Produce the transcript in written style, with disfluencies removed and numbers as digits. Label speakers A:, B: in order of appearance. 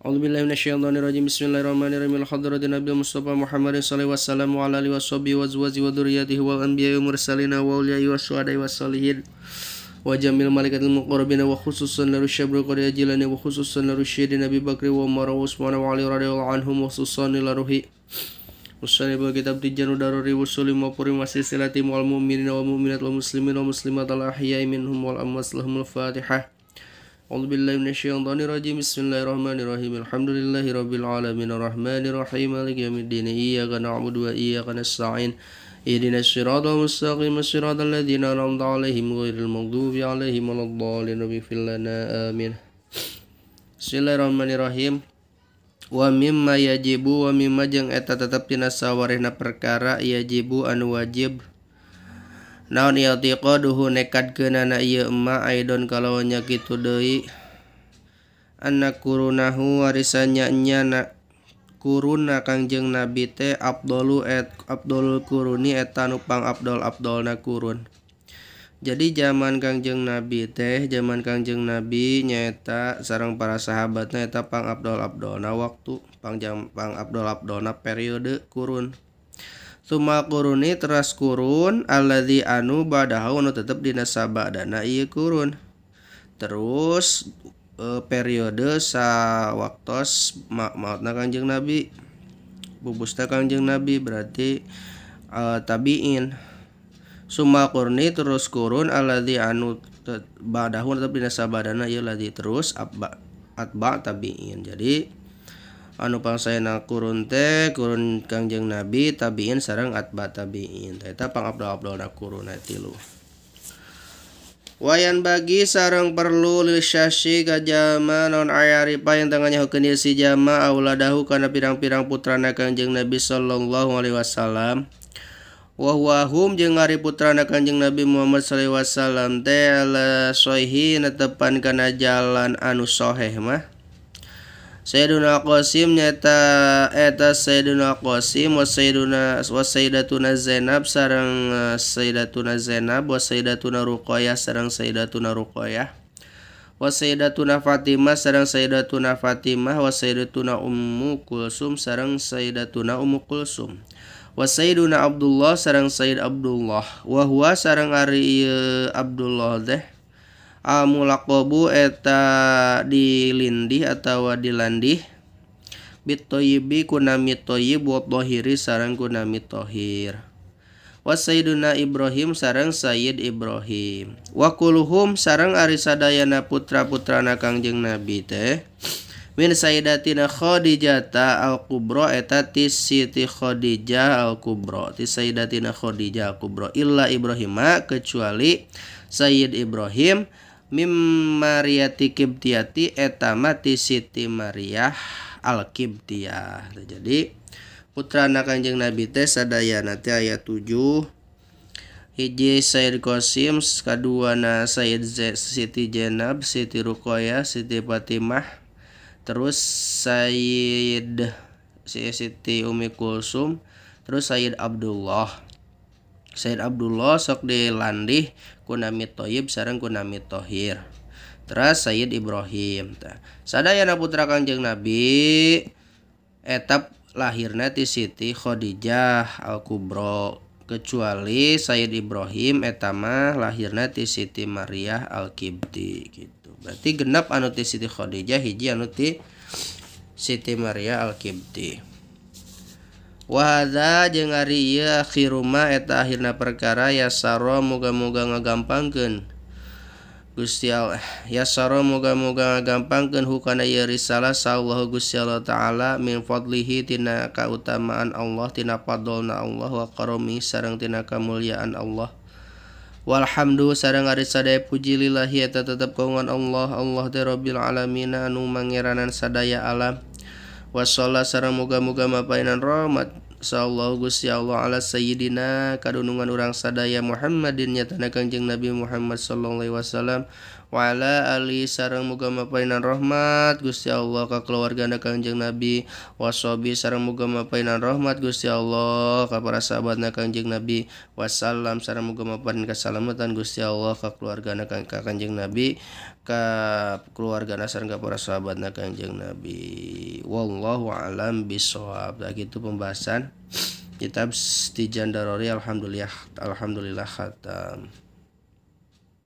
A: A'udzubillahi minasyaitonirrajim. Bismillahirrahmanirrahim. Al-hadratin Nabi Mustafa Muhammadin sallallahu alaihi wasallam wa ala alihi washabihi wa azwajihi wa dzurriyyatihi wal anbiya'i wal mursalin wa awliya'i wasyuhada'i wassalihin wa jamil malaikatil muqarrabin wa khususan li syabri qadiyah jilani wa khususan li rusyidin Nabi Bakri wa Umar wa Utsman wa Ali radhiyallahu anhum wa khususan li ruhi usani bagi kitab tijanu daruri wusulim wa puri masilsilati wal mu'minina wal mu'minat wal muslimin wal muslimat al ahya'i minhum wal amwat lahumul fatihah. A'udzu billahi minasyaitonir rajim. Bismillahirrahmanirrahim. Alhamdulillahi rabbil alamin arrahmanir rahim maliki yaumiddin. Iyyaka na'budu wa iyyaka nasta'in. Ihdinas siratal mustaqim siratal ladzina an'amta 'alaihim ghairil maghdubi 'alaihim waladdallin. Ighfir lana amin. Bismillahirrahmanirrahim. Wa mimma yajibu wa mimma jeung eta tetep tina sawarehna perkara yajibu anu wajib naon i'tiqaduhu nekadkeunana ieu emma aidon kalawan nya kitu deui anna kurunahu warisannya nya kuruna Kangjeng Nabi teh afdalu et afdalul kuruni eta nu pang afdal afdalna kurun. Jadi zaman Kangjeng Nabi teh zaman Kangjeng Nabi nyaeta sareng para sahabatna eta pang afdal afdalna waktu pang jam pang afdal afdalna periode kurun. Suma kuruni teras kurun alladzi anu badahu anu tetep dina sabadana ieu kurun. Terus periode sawaktos mautna Kangjeng Nabi bubusna Kangjeng Nabi berarti tabiin. Suma kurni terus kurun alladzi anu badahu tetep dina sabadana ieu ladzi terus atba tabiin. Jadi anu pangsayana kurun teh kurun Kangjeng Nabi tabiin sareng atba tabiin. Eta pangabdal-abdalna kurun tilu. Wayan bagi sareng perlu lil syasyi ka jalma naon ayaripa yang tengahnya hukeun ieu si jama auladahu kana pirang-pirang putrana Kangjeng Nabi sallallahu alaihi wasallam. Wa huwa hum jeung ari putrana Kangjeng Nabi Muhammad sallallahu alaihi wasallam teh ala sahihi netepan kana jalan anu sahih mah. Sayyiduna Qasim nyata eta Sayyiduna Qasim wa Sayyiduna wa Sayyidatuna Zainab sareng Sayyidatuna Zainab wa Sayyidatuna Ruqayyah sareng Sayyidatuna Ruqayyah wa Sayyidatuna Fatimah sareng Sayyidatuna Fatimah wa Sayyidatuna Ummu Kulsum sareng Sayyidatuna Ummu Kulsum wa Sayyiduna Abdullah sareng Sayyid Abdullah wa huwa sareng ari Abdullah teh amulaqabu eta dilindih atawa dilandih bitoyibi kunami toyib wa tohiri sareng kunami tohir wa Sayyiduna Ibrahim sareng Sayyid Ibrahim wa kuluhum sareng ari sadayana putra-putrana Kangjeng Nabi teh min Sayyidatina Khadijata al-Kubra eta ti Siti Khadijah al-Kubra ti Sayyidatina Khadijah al-Kubra illa Ibrahima kecuali Sayyid Ibrahim mim Mariyati Kibtiyati eta mati Siti Maryah al-Kibtiyah. Jadi putrana Kangjeng Nabi teh sadayana teh aya 7. Hiji Sayyid Qasim, kaduana Sayyid Siti Zainab, Siti Ruqayyah, Siti Fatimah, terus Sayyid Siti Umi Kulsum, terus Sayyid Abdullah. Sayyid Abdullah sok dilandih kunami Thayyib sareng kunami Thohir. Terus Sayyid Ibrahim. Sadayana putra Kangjeng Nabi etap lahirna ti Siti Khadijah al-Kubra kecuali Sayyid Ibrahim eta mah lahirna ti Siti Maryah al-Kibti gitu. Berarti genap anu ti Siti Khadijah hiji anu ti Siti Maryah al-Kibti. Wa hadza jeung ari ieu akhiruma eta akhirna perkara yasara muga-muga ngagampangkeun Gusti Allah yasara muga-muga ngagampangkeun hukana ieu risalah sallallahu Gusti Allah taala min fadlihi tina kautamaan Allah tina fadlna Allah wa karami sareng tina kamulyaan Allah. Walhamdu sareng ari sadaya puji lillahi eta tetep kagungan Allah Allah teh rabbil alamin anu mangeranan sadaya alam. Wasalla sareng muga-muga mapainan rahmat sallallahu Gusti Allah ala sayyidina kadunungan urang sadaya Muhammadin nyatana Kangjeng Nabi Muhammad sallallahu alaihi wasallam Wa ala ali sareng muga mapainan rahmat Gusti Allah ka keluargana Kangjeng Nabi, wasobi sareng muga mapainan rahmat Gusti Allah ka para sahabatna Kangjeng Nabi, wasallam sareng muga mapainan kasalamatan Gusti Allah ka keluargana ka Kangjeng Nabi, ka keluargana sareng ka para sahabatna Kangjeng Nabi. Wallahu a'lam bishawab. Nah, gitu pembahasan kitab Tijan Darori. Alhamdulillah, alhamdulillah khatam.